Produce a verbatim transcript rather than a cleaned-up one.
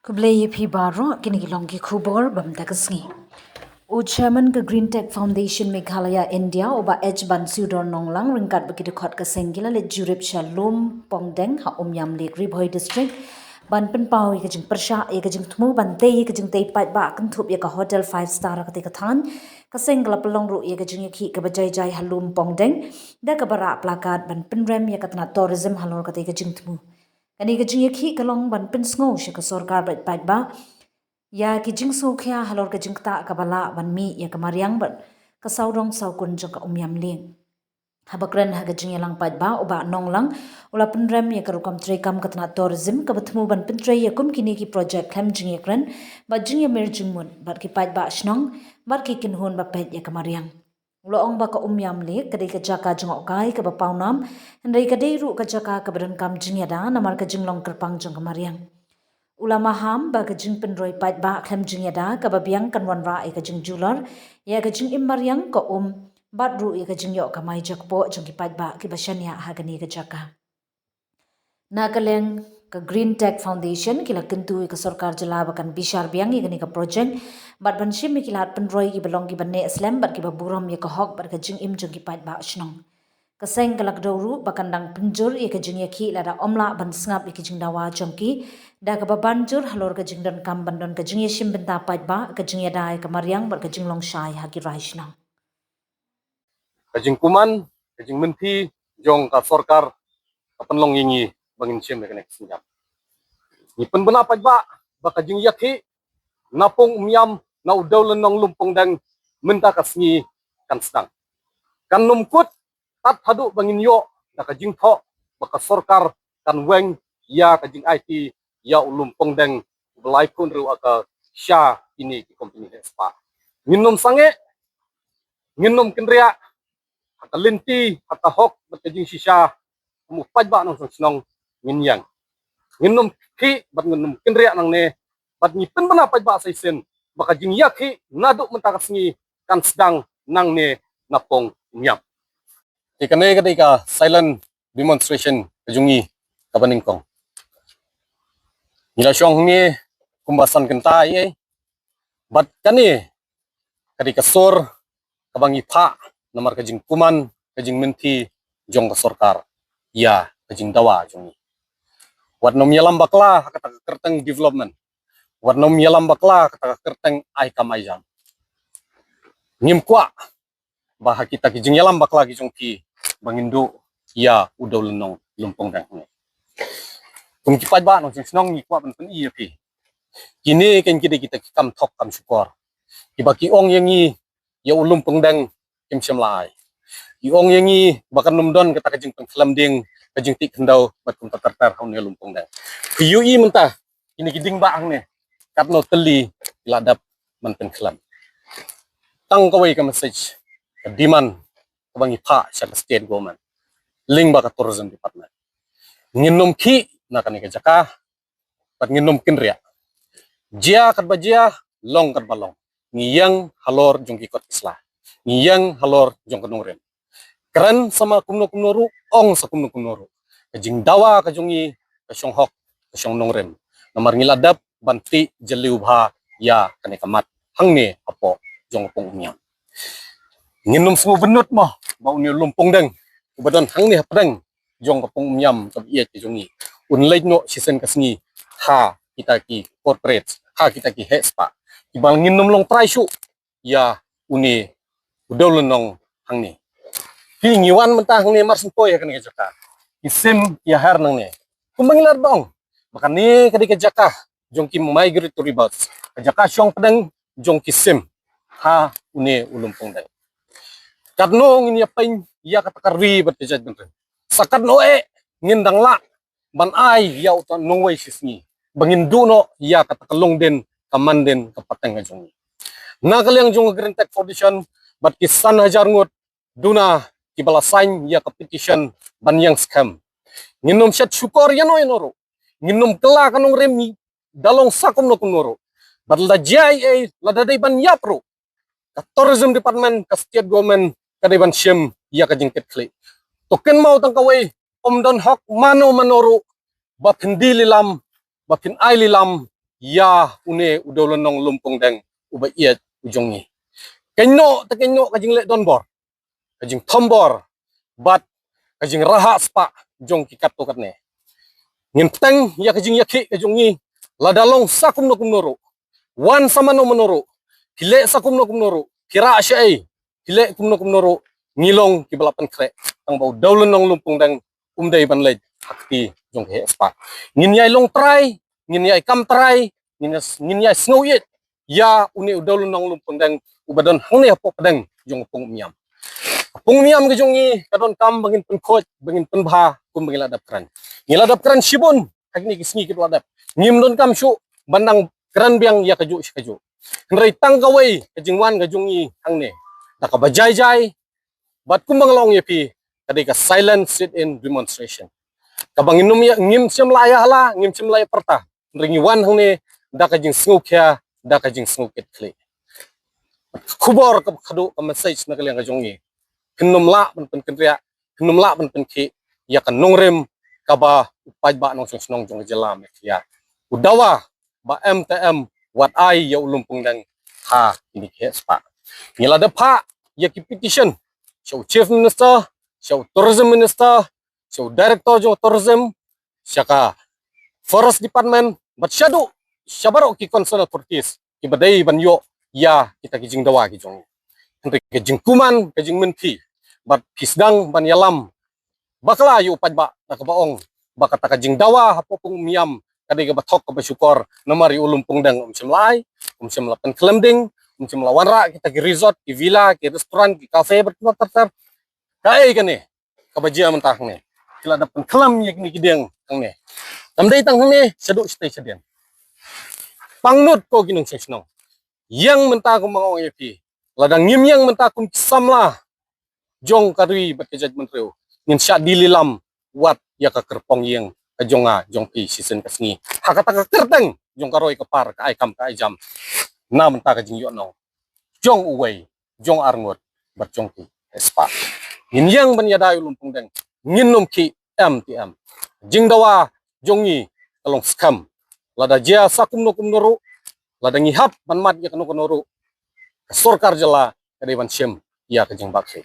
Khublei ïa phi baroh, kine ki long ki khubor bam da ka sngi. U chairman ka Green Tech Foundation Meghalaya India, u Bah H Bansiudor Nonglang, ryngkat bad ki dkhot ka seng ki la leit jurip sha Lum Pongdeng ha Umïam Lake, Ri Bhoi District, ban pynpaw ïa ka jingpyrshah ïa ka jingthmu ban tei ïa ka jingtei paidbah kynthup ïa ka hotel five star ha katei ka thaiñ. Ka seng ka la pynlong ruh ïa ka jingïakhih kaba jai jai ha Lum Pongdeng da kaba rah placard ban pynrem ïa ka tnat tourism halor katei ka jingthmu. Kane ka jingïakhih ka long ban pynsngew sha ka sorkar bad paidbah ïa ki jingsngewkhia halor ka jingktah kaba lah ban mih ïa ka mariang bad ka sawdong sawkun jong ka Umïam Lake. Haba kren ha ka jingïalang paidbah, u Bah Nonglang u la pynrem ïa ka rukom treikam ka tnat tourism kaba thmu ban pyntrei ïa kum kine ki projek khlem jingïakren bad jingïamir jingmut bad ki paidbah shnong bad ki kynhun ba peit ïa ka mariang. U la ong ba ka Umïam Lake ka dei ka jaka jngohkai kaba pawnam, hynrei ka dei ruh ka jaka kaba donkam jingïada namar ka jinglong kyrpang jong ka mariang. U la maham ba ka jingpynroi paidbah khlem jingïada kaba biang kan wanrah ïa ka jingjulor ïa ka jingim mariang ka um bad ruh ïa ka jingïoh kamai jakpoh jong ki paidbah kiba shaniah ha kane ka jaka. Na ka liang ka Green Tech Foundation ki la kyntu ïa ka sorkar jylla ba kan bishar biang ïa kane ka projek bad ban shim ïa ki lad pynroi kiba long kiba neh slem bad kiba burom ïa ka hok bad ka jingim jong ki paidbah shnong. Ka seng ka la kdew ruh ba kan dang pynjur ïa ka jingïakhih lada ym lah ban sngap ïa ka jingdawa jong ki da kaba ban jur halor ka jingdonkam ban don ka jingïashim bynta paidbah, ka jingïada ïa ka mariang bad ka jinglong shai ha ki rai shnong. Ka jingkuman, ka jingmynthi jong ka sorkar ka pynlong ïa ngi ba ngin shim ïa kane ka synjam. Ngi pynbna paidbah ba ka jingïakhih na Pung Umïam, na u Dewlynnong Lum Pongdeng mynta ka sngi kan sdang. Kan nym kut tad haduh ba ngin ïoh da ka jingthoh ba ka sorkar kan weng ïa ka jingaiti ïa u Lum Pongdeng uba la ïakhun ruh ha ka sha kine ki kompani heh spah. Ngin nym sangeh, ngin nym kynriah, ha ka lynti, ha ka hok bad ka jingshisha, kum u paidbah nongshong shnong ngin ïeng. Ngin nym khih bad ngin nym kynriah nangne bad ngi pynbna paidbah sa shisien ba ka jingïakhih naduh mynta ka sngi kan sdang nangne na Pung Umïam. Te kane ka dei ka silent demonstration ka jong ngi kaba nyngkong. Ngi la shong hangne kumba san kynta ei ei. Bad kane ka dei ka sur kaba ngi phah namar ka jingkuman, ka jingmynthi jong ka sorkar ïa ka jingdawa jong ngi. Wat nym ïalam bakla ha kata ka kyrteng development. Wat nym ïalam bakla ha kata ka kyrteng ai kam ai jam. Ngim kwah ba ha kita ki jingïalam bakla ki jong phi ba ngin duh ïa u Dewlynnong Lum Pongdeng hangne. Kum ki paidbah nongshong shnong ngi kwah ban pyni ïa phi. Kine kein ki dei kita ki kam thok kam shukor kiba ki ong ïa ngi, ïa u Lum Pongdeng kim shym la ai. Ki ong ïa ngi ba kan nym don kata ka jingpynkhlem dieng, ka jingtih khyndew bad kumta ter ter ha une u Lum Pongdeng. Phi ïohi mynta kine ki dieng bah hangne katno tylli ki la dep ban pynkhlem. Tang kawei ka message, ka demand kaba ngi phah sha ka state government lyngba ka tourism department. Ngin nym khih na kane ka jaka bad ngin nym kynriah. Jia katba jia, long katba long, ngi ïeng halor jong ki kot ki sla, ngi ïeng halor jong ka nongrim. Kren sa ma kumno kumno ruh, ong sa kumno kumno ruh, ka jingdawa ka jong ngi ka shong hok, ka shong nongrim. Namar ngi la dep ban tih jylliew bha ïa kane ka mat hangne hapoh jong ka Pung Umïam. Ngin nym sngewbynnud mo ba une u Lum Pongdeng uba don hangne hapdeng jong ka Pung Umïam kaba ïeit ka jong ngi un leit noh shisien ka sngi ha kita ki corporate, ha kita ki heh spah, kiba ngin nym long trai shuh ïa une u Dewlynnong hangne. Phi, ngi wan mynta hangne mar sngewthuh ïa kane ka jaka. Ki sim ïa her nangne. Kumba ngi la ong ba kane ka dei ka jaka jong ki migratory birds, ka jaka shong pdeng jong ki sim ha une u Lum Pongdeng. Katno ngin ïa pyn ïa kata ka ri bad ka jaitbynriew? Sa katno eh ngin dang lah ban ai ïa uta u nongwei shisngi ba ngin duh noh ïa kata ka longdien, ka mandien, ka pateng ka jong ngi? Na ka liang jong ka Green Tech Foundation bad ki san hajar ngut duna kiba la sign ïa ka petition ban ïeng skhem, ngin nym shet shukor ïano ïano ruh, ngin nym kylla ka nongrim da long sa kumno kumno ruh. Bad lada jia ei ei, lada dei ban ïap ruh, ka tourism department, ka state government ka dei ban shim ïa ka jingkitkhlieh. To kynmaw tang kawei, ym don hok mano mano ruh ba phin die lilam, ba phin ai lilam ïa une u Dewlynnong Lumpongdeng uba ïeit u jong ngi. Kynnoh te kynnoh ka jingleh donbor, ka jingthombor bad ka jingrahak spah jong ki katto katne. Ngin pteng ïa ka jingïakhih ka jong ngi, lada long sa kumno kumno ruh, wan sa mano mano ruh, phi leh sa kumno kumno ruh, phi rah shaei, phi leh kumno kumno ruh, ngi long kiba la pynkhreh tang ba u Dewlynnong Lumpongdeng um dei ban leit ha kti jong ki heh spah. Ngin ïai long trai, ngin ïai kam trai, ngin ïai, ngin ïai sngew ïeit ïa une u Dewlynnong Lumpongdeng uba don hangne hapoh pdeng jong ka pung Umiam. Ka pung Umiam ka jong ngi ka donkam ba ngin pynkhuid, ba ngin pynbha kum ba ngi la dep kren. Ngi la dep kren shibun ha kine ki sngi kiba la dep. Ngim donkam shuh ban nang kren biang ïa kajuh shi kajuh. Hynrei tang kawei ka jingwan ka jong ngi hangne da kaba jai jai, bad kumba nga la ong ïa phi, ka dei ka silent sit-in demonstration. Kaba ngin ym ïa, ngim shym la ïa hala, ngim shym la ïa pyrta. Hynrei ngi wan hangne da ka jingsngewkhia, da ka jingsngewkitkhlieh. Ka khubor kaba khadduh, ka message na ka liang ka jong ngi, phin ym lah ban pynkynriah, phin ym lah ban pynkhih ïa ka nongrim kaba u paidbah nongshong shnong jong ka jylla Meghalaya u dawa ba em te em wat ai ïa u Lumpongdeng ha kine ki heh spah. Ngi la dep phah ïa ki petition sha u Chief Minister, sha u Tourism Minister, sha u Director jong u Tourism, sha ka Forest Department, bad shaduh sha baroh ki concerned authorities kiba dei ban ïoh ïa kita ki jingdawa ki jong ngi. Hynrei ka jingkuman, ka jingmynthi, bad phi sdang ban ïalam bakla ïa u paidbah da kaba ong ba kata ka jingdawa hapoh pung Umiam ka dei kaba thok kaba shukor, namar ïa u Lumpongdeng um shym la ai, um shym la pynkhlem ding, um shym la wanrah kita ki resort, ki villa, ki restaurant, ki cafe, bad ter ter. Kaei kane kaba jia mynta hangne? Ki la dep pynkhlem ïa kine ki dieng hangne. Kam dei tang hangne, shaduh shatei shadien. Pangnud ko ki nongshong shnong. Ïeng mynta kum ba nga ong ïa phi. Lada ngim ïeng mynta kum ki samla jong ka ri bad ka jaitbynriew, ngin shah die lilam wat ïa ka kyrpong ïing ka jong nga jong phi shisien ka sngi ha kata ka kyrteng jong ka roi ka par, ka ai kam ka ai jam. Na mynta ka jingïohnong jong uwei, jong arngut bad jong ki heh spah. Ngin ïeng ban ïada ïa u Lumpongdeng, ngin ym khih em te em. Jingdawa jong ngi ka long skhem. Lada jia sa kumno kumno ruh, lada ngi hap ban mad ïa kano kano ruh, ka sorkar jylla ka dei ban shim ïa ka jingbakla.